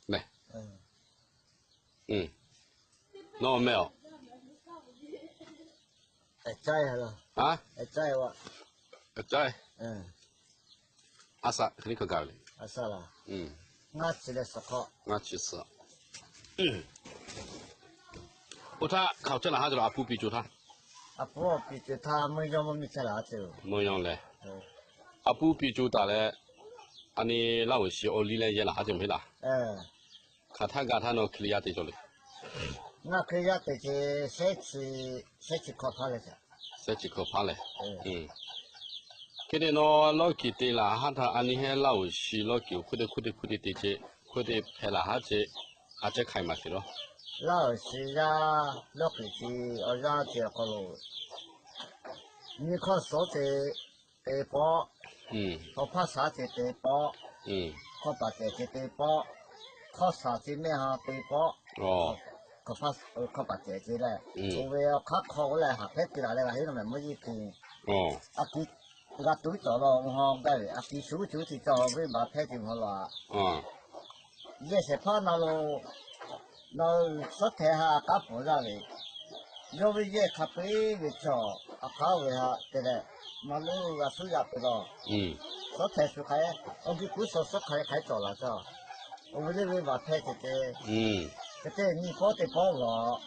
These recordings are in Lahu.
Lehˬ, nawˬ meh aˬ, a shaꞈ hk'e le hk'a gaˬ ve le. Ngaˇ chi suhˍ. Oˇ htaˇ hk'aˬ hk'e laˬ haˉ cawˬ la, a pu piˍ co htaˇ, mvuhˇ yaw leh, a pu piˍ co taˍ leh, a nyi Laˇ huˍ shi awˬ liˇ leh yehˇ laˬ haˉ cawˬ meh laˬ. Hk'aˬ htaˇ gaˬ htaˇ nawˬ Hkriꞈ yaˇ te cawˬ le. Sehˉ chi hkawˇ hpaˇ leh, hk'e te nawˬ lawˇ kiˍ te laˬ haˉ htaˇ, a nyi heˉ Laˇ huˍ shi lawˇ kiˍ hk'oˆ teˇ hk'oˆ teˇ hk'oˆ teˇ te ce, hk'oˆ teˇ hpehꞈ laˬ haˉ ce, a cehˉ hk'ai maˍ sheˍ lawˬ. Laˇ huˍ shi yaˇ lawˇ kiˍ chi awˬ yanˇ ceuˬ awˬ hk'aw lo, nyi hkawˇ suhˉ ce te pawˆ, hkawˇ hpaˇ shaˉ ce te pawˆ, hkawˇ paˍ cehˬ ce te pawˆ, hkawˇ shaˍ ce mehˆ ha te pawˆ, hkawˇ paˍ cehˬ ce leh, oˇ ve awˬ hk'aˇ hk'aw k'oˆ leh haꞈ hpehˉ te laˬ leh g'a heˆ nawˬ mehˍ mvuhˇ yeˇ hkiˬ. A kiˍ g'a tuˉ cawˬ la, oˇ hawˇ gaˇ ve a kiˍ shuˍ shuˍ te cawˬ ve baˬ hpehˇ te mvuhˇ la. Yehˇ shehˍ hpaˇ na lo, nawˬ suhˉ htehˍ ha a k'aˉ pfuhˍ yaˇ ve, yawˇ ve yehˇ hk'a peu-eˬ ve chaw, a k'aˉ ve ha te leh, maˇ luˇ g'a suhˉ yaˇ peuˬ law. Suhˉ htehˍ shuˍ hk'a, awˬ g'uˇ kuˉ suhˉ suhˉ hk'a hk'a cawˬ laˬ caˇ. Oˇ ve le ve baˬ hpehˇ te te, hk'e te nyi pawˆ te pawˆ g'awˬ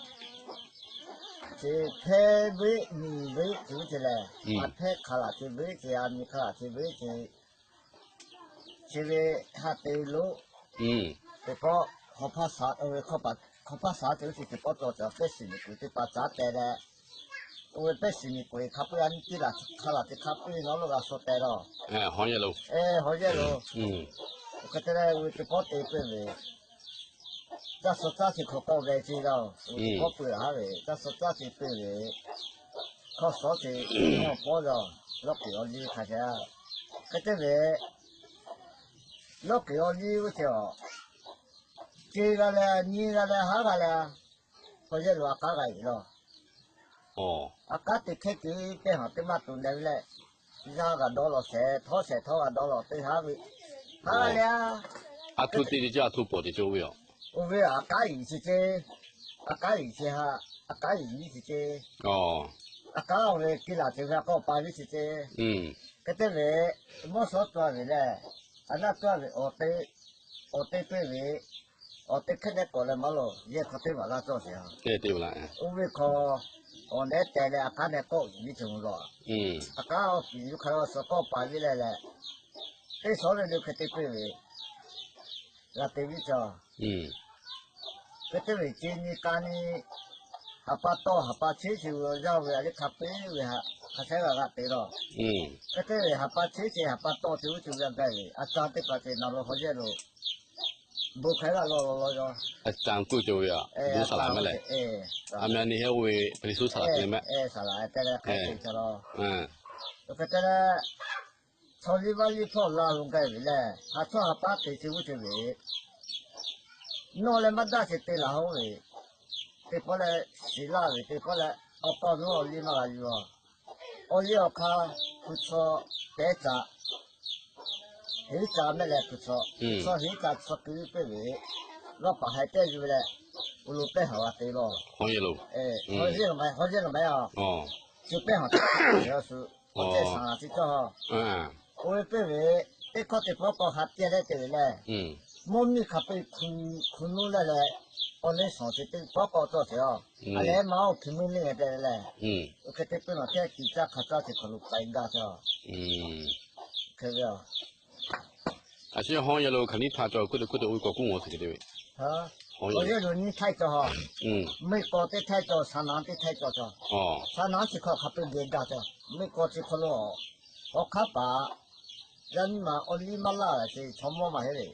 ce hpehˇ veˆ nyi veˆ ce ve ce lehˬ, a hpehˇ hk'a laˬ ce veˆ ce, a nyi hk'a laˬ ce veˆ ce, chi ve ha te lo, teˇ pawˆ hkawˇ hpaˇ shaˉ, hkawˇ hpaˇ shaˉ te lo ce teˇ pawˆ cawˬ cawˬ pehˇ shiˍ miˬ kuiˬ teˇ hpaˍ caˉ teh leh, oˇ ve pehˇ shiˍ miˬ kuiˬ hk'a peu-eˬ a nyi teˇ laˬ hk'a laˬ teˇ hk'a peu-eˬ nawˬ lo g'a sho teh law. Hawˉ yehˇ lo, hawˉ yehˇ lo, hk'e te leh oˇ ve teˇ pawˆ te peuˬ ve, caˇ suh caˇ ce hk'aw k'awꞈ ve ce laˇ-oˬ. Oˇ ve teˇ pawˆ peuˬ haˉ ve, caˇ suh caˇ ce peuˬ ve, hkawˇ suhˉ ce, awˬ pawˆ yaw, lawˇ kiˍ awˬ liˇ hk'a shaˍ. Hk'e te ve, lawˇ kiˍ awˬ liˇ oˇ ce aˬ, ce g'a leh nyi g'a leh haˉ g'a leh, hawˉ yehˇ lo a k'aˉ g'a iˍ law. A k'aˉ te hkehˇ te teˇ haˍ teˇ maˇ tuˬ leh ve leh, yaˇ g'a dawˇ law shehˍ htawˇ shehˍ htawˇ g'a dawˇ law teˇ haˉ ve, haˉ g'a leh, a htoꞈ te te ce, a htoꞈ pawˍ te ce oˇ ve aˬ, oˇ ve a k'aˉ iˍ ce ce, a k'aˉ iˍ ce ha, a k'aˉ iˍ viˉ ce ce, a k'aˉ oˇ ve kiˇ laˬ ce ve a k'aˉ pa viˉ ce ce. Hk'e te ve, mawˇ suhˉ tcuh ve leh, a naˆ tcuh ve awˬ te, awˬ te peuˬ ve, awˬ te hkehˇ nehˆ k'awꞈ leh maˇ lo yehˇ hk'aw teˇ maˬ laˇ cawˇ sheˍ. Oˇ ve hk'aw, awˬ nehˉ teh leh a k'aˉ nehˉ k'awˆ viˉ ce mvuhˇ law. A k'aˉ awˬ piˍ yuˬ hk'a suh k'awˆ pa viˉ leh leh, teˇ suhˉ ve le hk'e te peuˬ ve, g'a te viˉ cawˇ. Hk'e te ve ce nyi ka nyi, haˍ pa tawˆ haˍ pa cheˉ ce ve yaˇ ve a liˇ hk'a peu-eˬ ve ha, hk'a shehˉ g'a g'a te law. Hk'e te ve haˍ pa cheˉ ce haˍ pa tawˆ ce uˉ ce ve a gaˇ ve, a ca teˇ hpaˍ ce na lo hawˉ yehˇ lo, bon hk'aˬ g'a law law law yaw. A ca k'oˆ cawˬ ve aˬ, bon saˍ laˍ meh lehˬ. A meh a nyi heˉ oˇ ve hpehꞈ suˉ saˍ laˍ te leh meh. Saˍ laˍ te leh hk'a te ca law. Hk'e te leh, chaw liˇ vaˇ liˇ hpawˇ la lo gaˇ ve lehˬ, ha chawˇ ha paˉ te ce uˉ ce ve, nawˬ leh maˇ daˇ ce te laˬ hoˉ ve, teˇ pawˆ leh shiˍ laˇ ve teˇ pawˆ leh, awˬ k'aw nawˬ awˬ liˇ maˇ g'a yuˬ a. Awˬ liˇ awˬ hk'aˇ, hpu chaw pehˉ ca, heˉ ca mehˆ leh hpu chaw, hpu chaw heˉ ca chaw keu peuˬ ve, g'aˇ paˍ haiˬ tehˇ yuˬ ve leh, oˇ lo pehˇ haˍ g'a te law. Hawˉ yehˇ lo maˇ a, chi pehˇ haˍ te a shu, awˬ cehˇ shaˍ laˍ chi cawˇ ha. Oˇ ve peuˬ ve, teˇ hkawˇ teˇ pawˆ k'awꞈ ha piˇ leh te ve lehˬ, mvuhˇ miˬ hk'a peu-eˬ hku nuˇ leh leh, awˬ leh shawˍ chi teˇ pawˆ k'awꞈ cawˇ sheˍ a. A leh maˇ oˇ hki mvuhˇ miˬ te leh, oˇ hk'e te peuˬ nawˬ hkehˇ tiꞈ caˇ hk'a caˇ chi hk'aw lo k'ai gaˇ cawˇ. Hk'e ve a, a shu hawˉ yehˇ lo hk'aˬ nyiˇ htaˇ cawˬ hk'oˆ te hk'oˆ te oˇ ve k'awꞈ k'oˆ mawˬ sheˍ hk'e te ve. Hawˉ yehˇ lo nyiˇ htaˇ cawˬ ha. Mvuhˇ k'aw teˇ htaˇ cawˬ, shaˍ naˍ teˇ htaˇ cawˬ cawˬ. Shaˍ naˍ chi hk'aw hk'a peu-eˬ geh gaˇ cawˇ. Mvuhˇ k'aw chi hk'aw lo, awˬ hk'aˉ paˍ yaˇ miˇ ma awˬ liˇ maˇ laˇ ve ce chaw mawˇ maˇ heˆ le.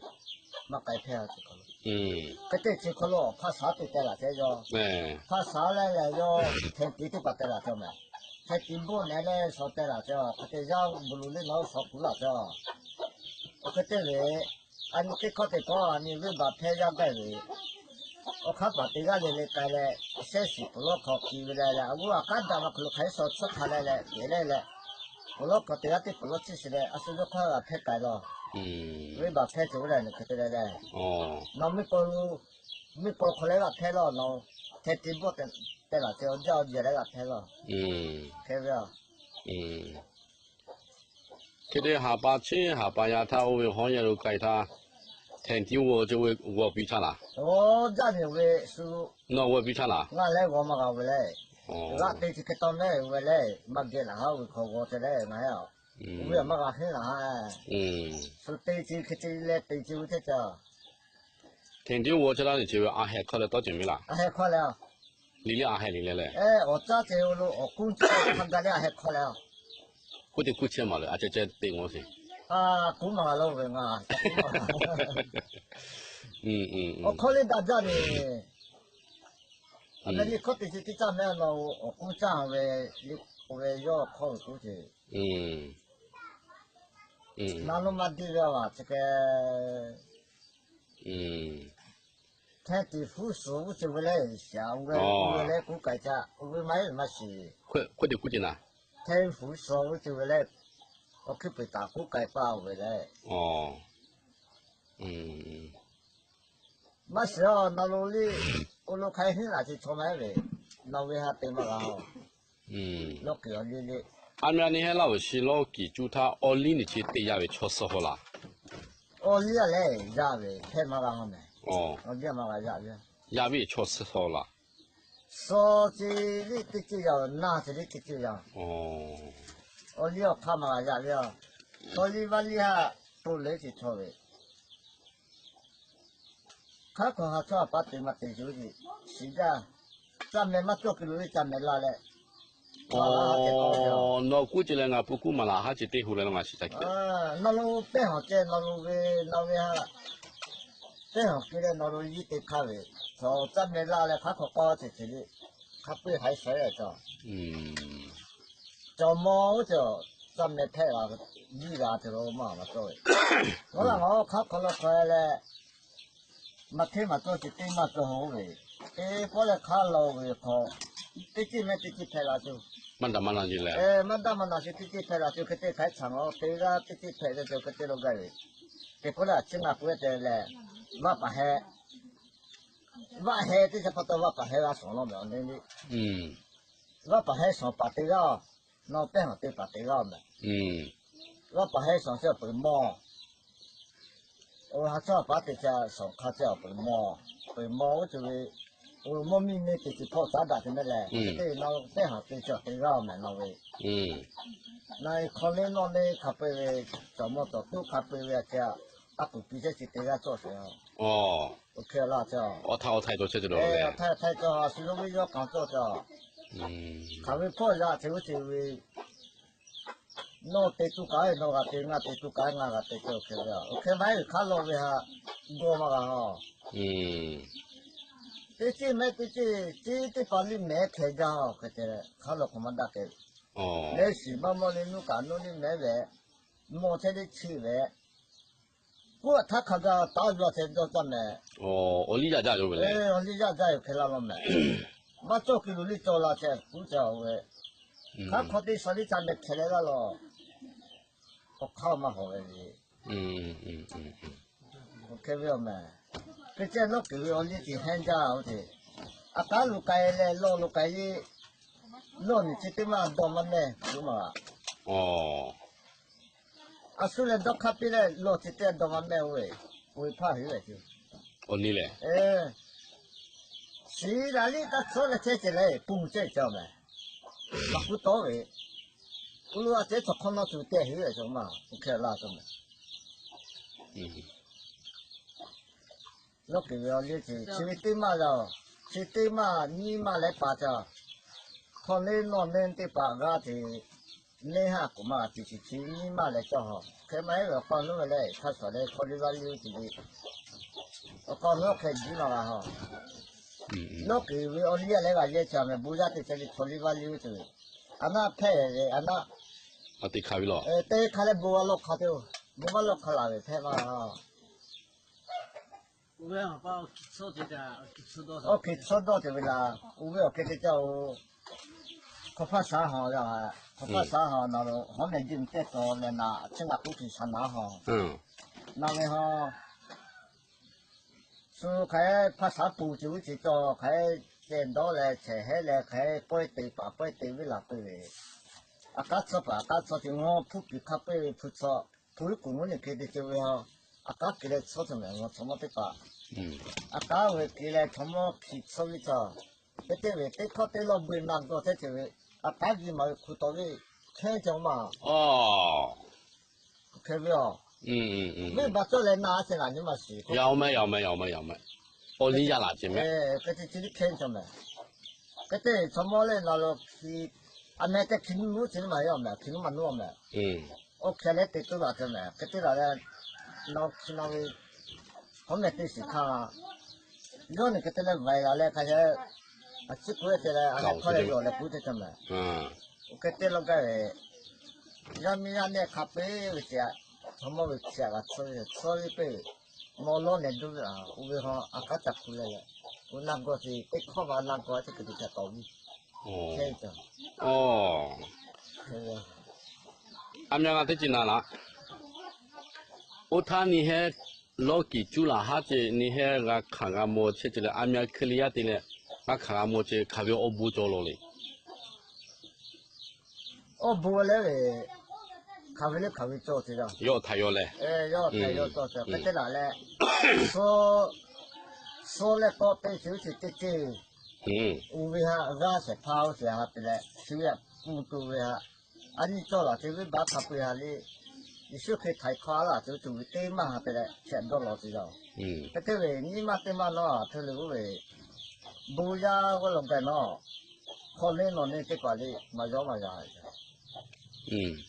Maˇ k'ai hpehˇ a chi hk'aw lo. Hk'e te chi hk'aw lo hpaˇ shaˉ te teh laˬ ce yaw. Hpaˇ shaˉ leh leh yaw, hk'e tiˉ teˇ hpaˍ teh laˬ cawˇ meh. Hk'e tiˉ bon nehˬ leh shaw teh laˬ ce a. Hk'e te yaˇ bon lo le nawˬ shaw kuˬ laˬ ce a. Awˬ hk'e te ve, a nyi teˇ hkawˇ teˇ hkawˇ a nyi venˇ baˬ hpehˇ yaˇ gaˇ ve, awˬ hk'aˉ paˍ teˇ g'aˇ le le k'ai leh, shehˉ shiˍ pfuhˍ lawˉ hk'aw k'ai ve leh leh, a g'uˇ a k'aˉ daꞈ ma hk'aw lo hk'aˬ hk'e shaw tsuhˇ hk'a leh leh, te leh leh, pfuhˍ lawˉ hk'aw teˇ g'aˇ teˇ pfuhˍ lawˉ chiˇ shiˍ leh, a shu yawˇ hk'aˇ g'a hpehˇ k'ai law. Venˇbaˆ hpehˇ cawˬ ve lehˬ, nawˬ hk'e te leh leh, nawˬ miˇ paw lo, miˇ paw hk'aw leh g'aˇ hpehˇ laˇ, nawˬ hk'e te bawˆ tehꞈ laˬ ce, awˬ jaˇ awˬ jaˇ leh g'aˇ hpehˇ laˇ. Hk'e ve a. Hk'e te haˍ pa cheˇ haˍ pa yaˇ htaˇ oˇ ve hawˉ yaˇ lo k'ai htaˇ, hteꞈ tiˉ g'aw ce, g'aw piˇ htaˇ laˬ. Awˬ jaˇ ve shu, nawˬ g'aw piˇ htaˇ laˬ. Ngaˬ leh g'aw maˇ g'a ve leh, g'aˇ te chi hk'e taw mehˉ ve leh, maˇ geh laˬ haˉ ve hk'aw g'aw ce leh ngaˬ heˆ a. Oˇ ve maˇ g'a henˇ laˬ haˉ. Shu te chi hk'e te leh te chi ve teˇ ca. Hteꞈ tiˉ g'aw ce laˇ ve chi ve a heh hk'aw leh tawˇ ceuˬ miˇ laˬ. A heh hk'aw leh, liꞈ leh a heh liꞈ leh leh, awˬ caˇ ce lo awˬ k'uˉ caˇ hk'a gaˬ leh a heh hk'aw leh, k'oˆ te k'oˆ chehˇ maˬ leh a ceh ceh te g'aw sheˍ. Kuˉ maˬ g'a lo ve ngaˬ, awˬ hk'aw leh daꞈ jaˇ ve. A meh liꞈ hk'aw te chi teˇ caˇ mehˉ a, nawˬ awˬ k'uˉ caˇ ve, liꞈ k'oˆ ve yawˇ hk'aw ve k'oˆ ce. Naˬ lo maˇ diˇ ve a va ce keh. Hteˇ tiˍ hpu suhˍ g'uˇ ceuˬ ve leh, shaˍ oˇ ve leh kuˉ k'ai caˇ oˇ ve maˇ heˆ maˇ shiˍ. Hk'e te k'oˆ ce naˍ. Hteˇ hpu suhˍ g'uˇ ceuˬ ve leh, awˬ hkuiˉ puiˍ taˍ kuˉ k'ai paˇ oˇ ve leh, maˇ shiˍ a, nawˬ lo liˇ, oˇ lo hk'ai henˇ laˬ ce chaw maˇ heˆ ve, nawˬ ve ha te maˇ g'a. Lawˇ kiˍ awˬ liˇ le. A meh a nyi heˆ laˇ ve shi lawˇ kiˍ cuˇ htaˇ awˬ liˇ nyi chi te yaˇ ve chaw suh haw laˬ. Awˬ liˇ a leh yaˇ ve hpehˇ maˇ g'a haw meh. Awˬ liˇ a maˇ g'a yaˇ ve, yaˇ ve chaw suh haw laˬ. Suh ce liˇ teˇ ceuˬ yaˇ, naˬ ce liˇ teˇ ceuˬ yaˇ. Awˬ liˇ awˬ hk'aˇ maˇ g'a yaˇ ve a. Chaw liˇ vaˇ liˇ haꞈ to leh ce chaw ve, hk'aˉ hk'aw ha chaw a pa te maˇ te ce, shiˍ jaˇ. Caˇ meh maˇ cawˇ kuiˬ lo ve caˇ meh la leh, nawˬ k'oˆ ce leh ngaˬ pu k'oˆ maˍ laˬ haˉ ce teˇ hu leh lo ngaˬ shiˍ ca kehˬ. Nawˬ lo pehˇ hawˬ ceh, nawˬ lo ve, nawˬ ve ha pehˇ hawˬ ke leh nawˬ lo yiˇ te hk'aˇ ve, caˇ meh la leh hk'aˉ hk'aw k'aw ce ce le, hk'a peu-eˬ haiˬ shaiˍ ve caˇ. Cawˬ mawˇ oˇ cawˬ, caˇ meh hpehꞈ la, yiˇ g'a ce lo maˇ maˇ cawˇ ve. Ngaˬ laˬ ngaˬ hk'aˉ hk'aw lo hk'aw leh, maˇ hteˇ maˇ cawˇ ce teˇ maˇ cawˇ haw ve, teˇ pawˆ leh hk'aˉ la ve hk'aw, teˇ ceuˬ meh teˇ ceuˬ hpehꞈ la tuˬ, maˇ daꞈ maˇ na ce leh, maˇ daꞈ maˇ na ce teˇ ceuˬ hpehꞈ la tuˬ, hk'e te hk'aiˉ chaꞈ ngaˬ teˇ g'aˇ teˇ ceuˬ hpehꞈ ve cawˬ hk'e te lo gaˇ ve, teˇ pawˆ leh a ciˉ ngaˬ k'oˆ ve te leh, vaˇ paˍ heh, vaˇ heh teˇ ca pa taw vaˇ paˍ heh g'a shawˍ law meh awˬ le le. Vaˇ paˍ heh shawˍ paˍ teˇ g'aˇ, nawˬ pehˇ hawˬ te paˍ teˇ g'aˇ meh. Vaˇ paˍ heh shawˍ ce awˬ peuˬ mawˇ. Oˇ ha chaw paˍ teˇ ca shawˍ hk'a ce awˬ peuˬ mawˇ. Peuˬ mawˇ oˇ ceuˬ ve, oˇ mawˇ miˇ neˇ teˇ ceuˬ hpawˇ caˉ daꞈ ce meh leh, teˇ nawˬ pehˇ hawˬ te ce awˬ teˇ g'aˇ meh nawˬ ve. Nawˬ hk'aw le nawˬ le hk'a peu-eˬ ve, cawˬ mawˇ cawˬ tuˉ hk'a peu-eˬ ve a ce, a kuˬ piˇ chehˇ ce teˇ g'aˇ cawˇ sheˍ. Oˇ hk'e laˇ ce, awˬ htaiˇ awˬ htaiˇ cawˬ chehˇ ce lo, awˬ htaiˇ awˬ htaiˇ cawˬ a shu lo ve yawˇ k'aoˍ cawˇ ce. Hk'aˬ ve hpawˇ yaˇ ce oˇ ceuˬ ve, nawˬ te tuˬ kaꞈ nawˬ g'a te, ngaˬ te tuˬ kaꞈ ngaˬ g'a te ce, oˇ hk'e ve, oˇ hk'e maˇ heˆ ve hk'aˉ la ve haꞈ, g'aw maˇ g'a haw. Teˇ ceuˬ meh teˇ ceuˬ, teˇ teˇ pa liˇ mehˉ hkeh jaˇ hk'e te, hk'aˉ la hk'aw maˇ daꞈ kehˬ. Leh shiˍ maˇ mawˇ le nuˇ kaꞈ nuˇ liˇ mehˉ ve, mawˇ chehˇ le chi ve, kuˉ a htaˇ hk'a gaˬ taˉ yuˬ a ce dawˇ caˇ meh. Awˬ liˇ yaˇ jaˇ yoˬ ve le. Awˬ liˇ yaˇ jaˇ yoˬ hk'e laˇ law meh. Maˇ cawˇ kuiˬ lo liˇ cawˬ la ce kuˉ ce oˇ ve, hk'aˉ hk'aw teˇ shaˍ liˇ ca meh hkeh leh laˇ law. Awˬ hk'aˇ maˇ hawˍ ve le. Oˇ hk'e ve awˬ meh, hk'e ceh lawˇ kuiˬ ve awˬ liˇ tiꞈ hehnˇ jaˇ oˇ te. A kaˉ lo k'ai leh lawˇ lo k'ai le, lawˇ nyi chi teˇ maˇ dawˇ maˇ mehˇ yoˬ ma. A shu leh dawˇ hk'aˇ piˇ leh lawˇ chi teˇ dawˇ maˇ mehˇ oˇ ve, oˇ ve hpaˇ heˆ leh ce. Awˬ liˇ lehˬ, shiˍ daꞈ liˇ taˇ tcuhˉ leh chehˇ ce leh pun chehˇ ce awˬ meh. Maꞈ kuˉ tawˉ ve, oˇ lo a ceh chaw hk'awˇ nawˇ tuˬ tehꞈ heˆ leh ce ma, oˇ hk'e laˇ ce meh. Lawˇ kuiˬ ve awˬ liˇ ce chi ve teˇ maˇ yaˇ, chi teˇ maˇ nyiˇ maˇ leh paˍ ca, hk'aw le nawˬ neˇ teˇ hpaˍ g'aˇ te, neˇ haˉ k'oˍ maˇ g'a te ce chi nyiˇ maˇ leh cawˇ haw. Hk'e maˇ heˆ ve awˬ hk'aw lo ve leh hk'a shuˍ leh chaw liˇ vaˇ liˇ ve ce le, awˬ hk'aw lo hk'e jiˇ maˇ g'a haw. Lawˇ kuiˬ ve awˬ liˇ a leh g'a yehˇ ca meh bon yaˇ te ce le chaw liˇ vaˇ liˇ ve ce le, a naˆ hpehˇ ve a naˆ, a te hk'a ve lawˬ, te hk'a leh bon g'a lawˇ hk'a te, bon maˇ lawˇ hk'a laˬ ve hpehˇ maˇ g'a. Awˬ hk'e tsuhˇ dawˇ ce ve laˬ, oˇ ve awˬ hk'e te ca-oˬ. Hk'aw hpaˇ shaˍ haw, hk'aw hpaˇ shaˍ haw na lo hawˉ meh jiˇ meh tehˇ taw leh na, chi ngaˬ k'oˆ hk'e shaˍ naˍ haw. Na ve ha, shu hk'aˬ hpaˇ shaˉ pun ce uˉ ce cawˬ hk'aˬ ceh dawˇ leh chehˇ hehˉ leh hk'aˬ pawehˇ te paˍ pawehˇ te ve laˬ peuˬ ve, a k'aˉ tcuhˇ paˍ a k'aˉ tcuhˇ ce ngaw hpuˇ piˍ hk'a peu-eˬ hpu tcuhˇ, hpu iˉ kuˬ mvuhˇ nyi hk'e te ce ve ha, a k'aˉ ke leh tcuhˇ ce mehˍ ngaw chaw mawˇ teˇ hpaˍ. A k'aˉ ve ke leh chaw mawˇ hkiˬ tcuhˇ ve tcuhˇ, hk'e te ve teˇ hkawˇ teˇ lawˇ beuꞈ na gawˇ chehˇ ce ve, a k'aˉ ve maˍ ve hpu taw ve hkehˉ cawˬ maˬ. Hk'e ve a, venˇ baˬ cawˇ leh na a shehˍ laˬ nyi ma shiˍ. Awˬ liˇ yaˇ laˬ ce mehˍ. Hk'e te chi liˇ hkehˉ cawˬ mehˍ. Hk'e te chaw mawˇ leh naˬ lo hkiˬ, a meh tehꞈ hkiˬ nuˇ nuˇ ce maˬ yaˇ mehˍ, hkiˬ nuˇ maˬ nuˇ mehˍ. Oˇ hkeh leh te tuˬ laˬ ce mehˍ. Hk'e te laˬ leh, naˬ hkiˬ na ve hk'awꞈ mehˍ te shiˍ hkanˇ, yawˇ nyi hk'e te leh vaiˍ laˬ leh hk'a hk'e, a ciˉ kuˬ te leh a hk'aw leh yawˬ leh kuˬ te cawˬ mehˍ. Oˇ hk'e te lawˇ gaˇ ve, yaˇ miˇ yaˇ nehˆ hk'a peu-eˬ ve ce, chaw mawˇ ve chi a g'a tcuhˇ ve tcuhˇ ve peˇ, mawˇ lawˇ nehˬ duˇ ve a, oˇ ve ha a k'aˉ ca hpu leh leh, oˇ na gawˇ ce teˇ hkawˇ va na gawˇ ce hk'e te ca tawˍ ve. A mya g'a teˇ ce na laꞈ. Oˇ htaˇ nyi hehˉ lawˇ kiˍ cuˇ laˬ haˉ ce nyi hehˉ g'a hk'aˬ g'a maw chehˇ ce leh a mya hk'e le yaˇ te leh g'a hk'aˬ g'a maw ce hk'aˬ ve awˬ bon cawˬ lawˬ le. Awˬ bon leh ve, hk'aˬ ve le hk'aˬ ve cawˬ ce yaˇ. Yawˇ htaꞈ yaw leh, yawˇ htaꞈ yaw cawˬ ce hk'e te laˬ leh, suh leh kawˆ te chi uˉ chi teˇ ce, uˇ ve ha g'aˇ shehˍ hpaˇ oˇ shehˍ ha te leh chi ve a kuˬ tuˬ ve ha, a nyi cawˬ laˬ ce venˇ baˆ hk'a peu-eˬ ha le. Yeˍsuˆ Hkriꞈ htaiˍ hkawˇ a laˬ tuˬ tuˬ ve teˇ maˇ ha te leh shehˍ dawˇ lawˬ ce yaˇ. Hk'e te ve nyi ma teˇ maˇ nawˉ a htoꞈ le oˇ ve, bon yaˇ g'awˇ lawˬ gaˬ nawˉ, hk'awꞈ neˇ nawˬ neˇ teˇ hpaˍ le maˇ yawˇ maˇ yaˇ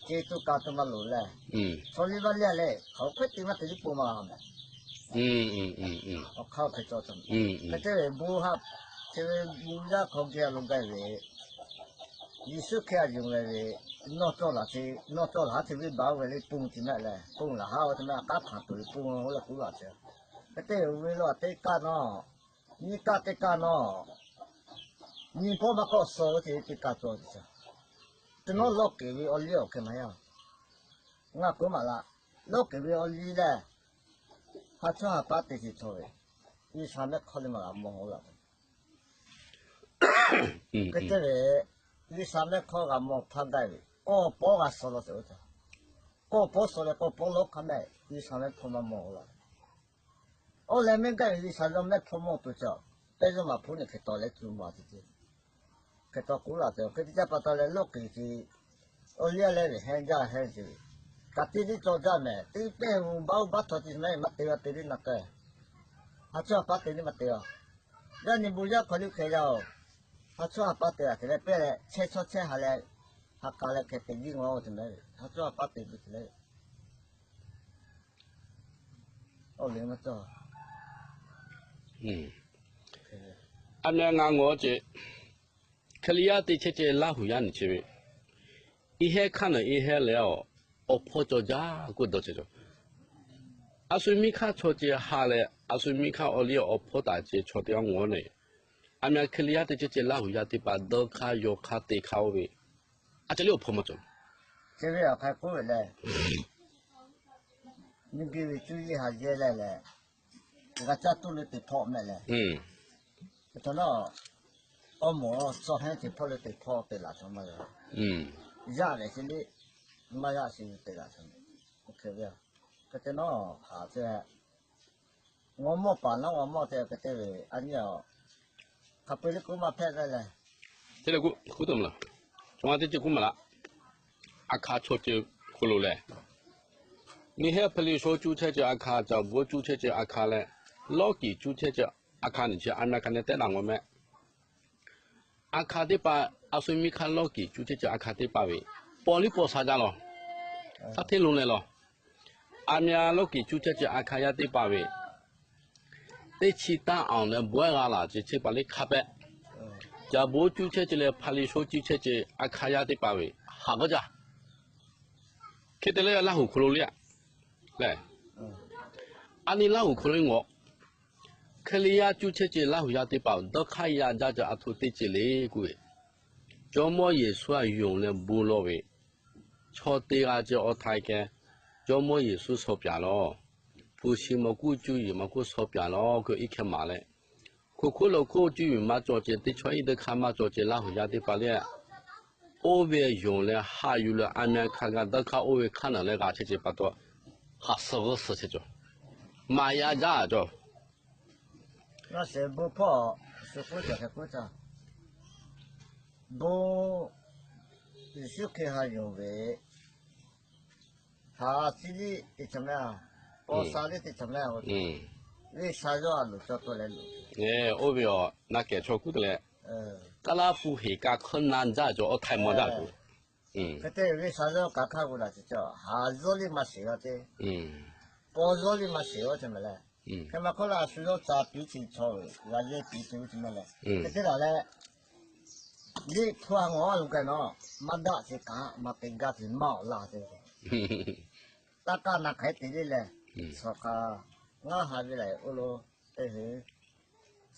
ce tuˬ ka tuˬ maˇ loˍ leh, chaw liˇ vaˇ liˇ leh hk'aˬ hk'e te maˇ te liˇ pon maˇ mehˍ. Awˬ hk'aˇ hk'e cawˬ ce, hk'e te ve bon ha, chi ve bon yaˇ hk'aw geh lo gaˬ ve, Yeˍsuˆ Hkriꞈ a yonˍ ve ve, nawˬ cawˬ laˬ ce, nawˬ cawˬ laˬ haˉ ce venˇ baˆ oˇ ve le pon ce mehˍ leh pon laˬ haˉ oˇ te mehˍ a k'aˉ hkanˍ tuˬ ve pon oˇ leh kuˬ laˬ ce. Hk'e te ve oˇ ve lo a teˇ kaˆ nawˉ, nyiˇ kaˆ teˇ kaˆ nawˉ, nyi hpawˇ maˇ k'awꞈ suh oˇ ce teˇ kaˆ cawˬ ce. Te nawˉ lawˇ keˍ ve awˬ liˇ awˬ hkeh maˇ yaˇ. Ngaˬ k'oˆ maˍ laꞈ, lawˇ keˍ ve awˬ liˇ leh, ha chawˇ ha paˉ te ce chaw ve, G'uiˬsha mehˆ hk'aw le maˇ g'a mawˬ laꞈ. Hk'e te ve, G'uiˬsha mehˆ hk'aw g'a mawˬ htaˇ gaˇ ve, kawˇ pawˇ g'a suh law ce oˇ ca. Kawˇ pawˇ suh leh kawˇ pawˇ lawˇ hk'a mehˆ G'uiˬsha mehˆ hk'aw maˇ mawˬ laꞈ. Oˇ leh mehˆ gaˇ ve G'uiˬsha yawˇ mehˆ hk'aw mawˬ tuˬ cawˬ, pehˇ zuhˇ maˍ hpu nehˬ hk'e taw leh cuˬ maˍ ce ce. Hk'e taw k'oˆ laˬ ce, hk'e te caˇ pa taw leh lawˇ keˍ ce, awˬ liˇ a leh ve hehnˇ jaˇ hehnˇ ce ve, kaꞈ teˇ liˇ cawˬ jaˇ mehˍ, teˇ pehˇ ve baˆ oˇ baˆ htawꞈ ce mehˍ maˇ te g'a te liˇ na k'ai. Ha chawˇ ha paˉ te liˇ maˇ te g'a. Yaˇ nyi bon yaˇ hk'aw liˇ hk'e yaˇ oˬ, ha chawˇ ha paˉ te g'a te leh pehˇ leh chehˇ chawˇ chehˇ ha leh, ha k'a leh hk'e te liˇ ngaˬ oˬ te mehˍ ve, ha chawˇ ha paˉ te ve te leh, awˬ le maˇ cawˬ. A mya ngaˬ ngawˬ ce, hk'e le yaˇ te chehˇ ce Laˇ huˍ yaˇ nyi ce ve, i hehˉ hkanˇ naˬ i hehˉ leh awˬ hpawˇ cawˬ jaˇ k'oˆ dawˇ chehˇ cawˬ. A shu miˇ hkanˇ chaw ce ha leh a shu miˇ hkanˇ awˬ liˇ awˬ hpawˇ taˍ ce chaw teˇ g'aˇ ngawˬ neˬ, a mya hk'e le yaˇ te chehˇ ce Laˇ huˍ yaˇ teˇ hpaˍ dawˇ hk'aˇ yaw hk'aˇ te hk'aˇ oˇ ve, a ca liˇ awˬ hpawˇ maˇ cawˬ. Chi ve awˬ hk'aˇ k'oˆ ve lehˬ, miˇ guiˇ ve cuˇ yiˇ ha yehˇ leh lehˬ, g'a caˇ tuˬ le teˇ hpawˇ mehˍ lehˬ, hk'e te nawˉ, awˬ moˍ tcuh hehnˇ teˇ hpawˇ le teˇ hpawˇ te laˬ cawˬ maˇ g'a. Yaˇ lehˬ chi le, maˇ yaˇ chi te laˬ cawˬ. Hk'e te nawˉ, a ce, ngawˬ mawˇ paˍ nawˉ ngawˬ mawˇ te hk'e te ve a nyi a, hk'a peu-eˬ le k'oˆ maˇ hpehꞈ ve lehˬ, te leh k'oˆ k'oˆ taˍ ma laˬ. Chaw ma teˇ ceuˬ k'oˆ maˍ laꞈ. A hk'a chaw ceuˬ hk'aw lo lehˬ, miˬ hehˉ hpaˍ liꞈ sho cuˇ chehˇ ceuˬ a hk'a, caˍ bvuhˇ cuˇ chehˇ ceuˬ a hk'a leh, lawˇ kiˍ cuˇ chehˇ ceuˬ a hk'a nyi chi a mya hk'a nyi tehˉ daꞈ ngawˬ mehˆ. A hk'a teˇ hpaˍ, a shu miˇ hkanˇ lawˇ kiˍ cuˇ chehˇ ceuˬ a hk'a teˇ hpaˍ ve, paw liˇ paw sha jaˇ lawˬ. Saˉ hteˇ lo leh lawˬ. A mya lawˇ kiˍ cuˇ chehˇ ceuˬ a hk'a yaˇ teˇ hpaˍ ve, teˇ chi taˇ awˬ leh bawehˇ g'a laˬ ce chehˇ paˍ liˇ hk'a pehꞈ. Caˍ bvuhˇ cuˇ chehˇ ceuˬ leh hpaˍ liꞈ sho cuˇ chehˇ ceuˬ a hk'a yaˇ teˇ hpaˍ ve, haˍ bawˇ jaˇ. Hk'e te leh Laˇ huˍ hk'aw lo le a lehˬ, a nyi Laˇ huˍ hk'aw lo ngawˬ, hk'e le yaˇ cuˇ chehˇ ceuˬ Laˇ huˍ yaˇ teˇ hpaˍ dawˇ hk'aˇ yaˇ jaˇ ceuˬ a htoꞈ teˇ ceuˬ le k'oˆ ve, Jawˇmawˇ Yeˍsuˆ a yonˍ leh bon lawˬ ve, chaw teˇ g'aˇ ceh awˬ htaiˍ keh, Jawˇmawˇ Yeˍsuˆ shawˍ pyaˍ lawˬ. hpu shi maw kuˉ cuˇ yiˍ maw kuˉ shaw pyaˍ lawˬ k'o, iˉ hkehˇ maˍ leh, hko hkoˉ lo hkoˉ cuˇ yiˍ maˇ cawˬ ceh, teˇ chaw iˉ dawˇ hk'aˇ maˇ cawˬ ceh, Laˇ huˍ yaˇ teˇ hpaˍ lehˬ, oˇ ve yonˍ leh haꞈ yuˬ leh, a meh hk'a gaˬ dawˇ hk'aˇ oˇ ve hk'aˇ naˬ leh g'a chehˇ ceh pa taw, haꞈ suh g'uˇ suh chehˇ cawˬ, maˍ yaˇ jaˇ cawˬ. Naˬ sheˍ bon hpawˇ shu k'oˆ cawˬ hk'e k'oˆ htaˇ, bon Yeˍsuˆ Hkriꞈ ha yonˍ ve, haˍ ciˉ liˇ teˇ chaw mehˍ, paw sha liˇ teˇ chaw mehˍ, G'uiˬsha yawˇ a loˍ cawˬ taw leh loˍ. Oˇ ve awˬ na kehˬ chaw kuˉ te leh, Kaˇlaˇ hpu heˍ ka hkawˇ na jaˇ cawˬ, awˬ htaiˍ maw jaˇ tuˬ. Hk'e te G'uiˬsha yawˇ ka hk'aˇ g'uˇ daꞈ chi cawˬ, haˍ yawˇ liˇ maˇ sheˍ g'a te, paw yawˇ liˇ maˇ sheˍ g'a te mehˍ leh, hk'e ma hk'oˆ la a shu yawˇ ca piˇ chi chaw ve g'a yehˇ piˇ te ve chi mehˍ leh, hk'e te la leh, liˇ hpu ha ngawˬ a loˬ k'ai nawˬ, maˇ daꞈ ce kaꞈ maˇ te gaˇ ce maˇ awˬ laˇ ce. Taˇ kaˇ na hk'aˬ hk'e te le leh, shawˍ k'a ngaˇ ha ve lehˬ oˇ lo, teˇ hui,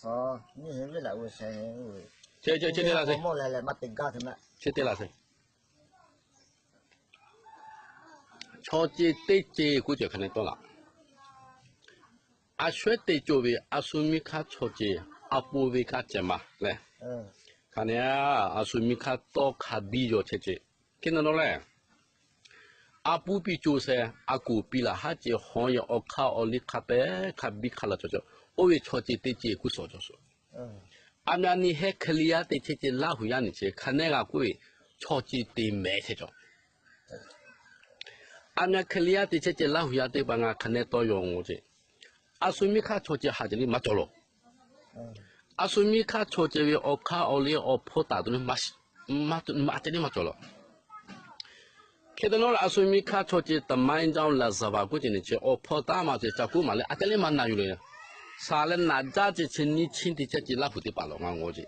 shawˍ nyiˇ hui ve lehˬ oˇ sheh hui, mawˇ leh leh maˇ te gaˇ ce mehˍ. Chaw ce teˇ ce k'oˆ ceh hk'a ne tawˇ laꞈ. A shu ehˉ te co ve a shu miˇ hk'aˇ chaw ce, a po ve kaˇ ceh ma leh, hk'a ne a shu miˇ hk'aˇ tawˇ hk'a biˇ yaw chehˇ ce. Hk'e na nawˬ lehˬ, a puˉ piˇ co sheh, a koˍ piˇ laˬ haˉ ce, hawˉ yehˬ awˬ hk'aˇ awˬ liˇ hk'a pehˉ hk'a biˇ hk'a laˬ cawˬ cawˬ, oˇ ve chaw ce teˇ ce k'oˆ suhˍ cawˬ suhˍ. A meh a nyi hehˉ hk'e le yaˇ te chehˇ ce Laˇ huˍ yaˇ nyi ce hk'a ne g'a k'oˆ ve, chaw ce te mehˍ chehˇ cawˬ. A meh hk'e le yaˇ te chehˇ ce Laˇ huˍ yaˇ teˇ hpaˍ ngaˬ hk'a ne tawˇ yaw ngawˬ ce. A shu miˇ hk'aˇ chaw ce haꞈ ce liˇ maˇ cawˬ lawˬ. A shu miˇ hk'aˇ chaw ce ve awˬ hk'aˇ awˬ liˇ awˬ hpawˇ taˍ tuˬ maˇ, maˇ te liˇ maˇ cawˬ lawˬ. Hk'e te nawˬ lehˬ, a shu miˇ hk'aˇ chaw ce သမိုင်းကြောင်း လာဇာပါ k'oˆ ce nyi ce, awˬ hpawˇ taˉ ma ce ca kuˉ maˍ leh a te liˇ maˇ na yuˬ le. Saˍ leh naꞈ jaˇ ce chi nyiˇ chi te chehˇ ce Laˇ huˍ teˇ hpaˍ lawˬ ngaˬ ngawˬ ce.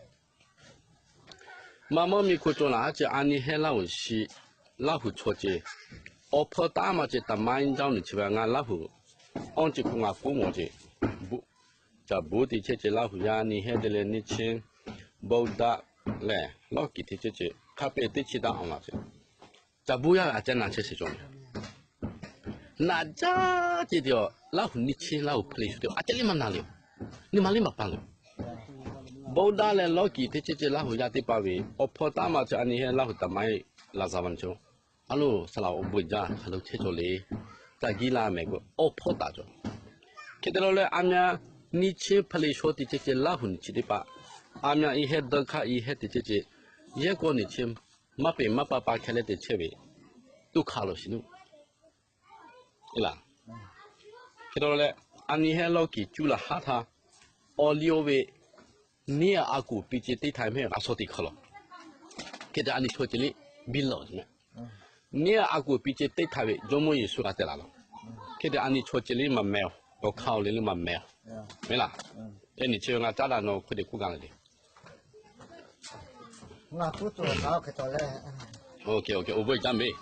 Maˇ mawˇ miˬ hko cawˬ laˬ haˉ ce a nyi hehˉ Laˇ huˍ shi, Laˇ huˍ chaw ce, awˬ hpawˇ taˉ ma ce သမိုင်းကြောင်း nyi chi ve ngaˬ Laˇ huˍ awˬ ceuˬ hk'oˆ ngaˬ kuˉ mawˬ ce. Caˍ buˇ te chehˇ ce Laˇ huˍ yaˇ nyi hehˉ te leh nyiˇ chi, Buddha lehˬ lawˇ kiˍ te chehˇ ce hk'a pehˬ teˇ chi taˇ awˬ laˬ ce. Caˍ buˇ yaˇ ve a ceh naˬ chehˇ sheˍ cawˬ ve. Naꞈ jaˇ ce te a Laˇ huˍ nyiˇ chi Laˇ huˍ hpehꞈ le shu te a ceh liˇ maˇ na le. Nyi ma liˇ maˇ pa le. Buddha leh lawˇ kiˍ te chehˇ ce Laˇ huˍ yaˇ teˇ hpaˍ ve awˬ hpawˇ taˉ ma ce a nyi hehˉ Laˇ huˍ သမိုင်း လာဇာပါ nyi ce, a loˬ saˍ laꞈ awˬ bon jaˇ hk'a lo chehˇ cawˬ le. Caˍ giˇ la mehˍ k'o awˬ hpawˇ taˍ cawˬ. Hk'e te lawˬ leh a meh nyiˇ chi hpehꞈ le shaw te chehˇ ce Laˇ huˍ nyi chi teˇ hpaˍ, a meh i hehˉ dawˇ hk'aˇ i hehˉ te chehˇ ce, yehˇ k'aw nyi chi maˇ peˬ maˇ pa pa hkeh leh te chehˇ ve, tuˇ hk'a lawˬ shiˍ nuˇ. Laˬ. Hk'e te lawˬ leh, a nyi hehˉ lawˇ kiˍ cuˇ laˬ haˉ htaˇ, awˬ liˇ oˇ ve neˇ a koˍ piˇ ce teˇ htaiˍ mehˆ g'a shaw teˇ hk'aw lawˬ. Hk'e te a nyi chaw ce liˇ biˇ lawˬ ce mehˍ. Neˇ a koˍ piˇ ce teˇ htaiˍ ve Jawˇmawˇ Yeˍsuˆ g'a tehꞈ laˬ lawˬ. Hk'e te a nyi chaw ce liˇ maˬ mehˍ, awˬ hk'aˇ awˬ liˇ liˇ maˬ mehˍ, mehˍ laˬ. Teˇ nyi chi ve ngaˬ caˉ daꞈ nawˬ hk'oˆ te k'oˆ gaˇ le le. Awˬ bon jaˇ mehˍ.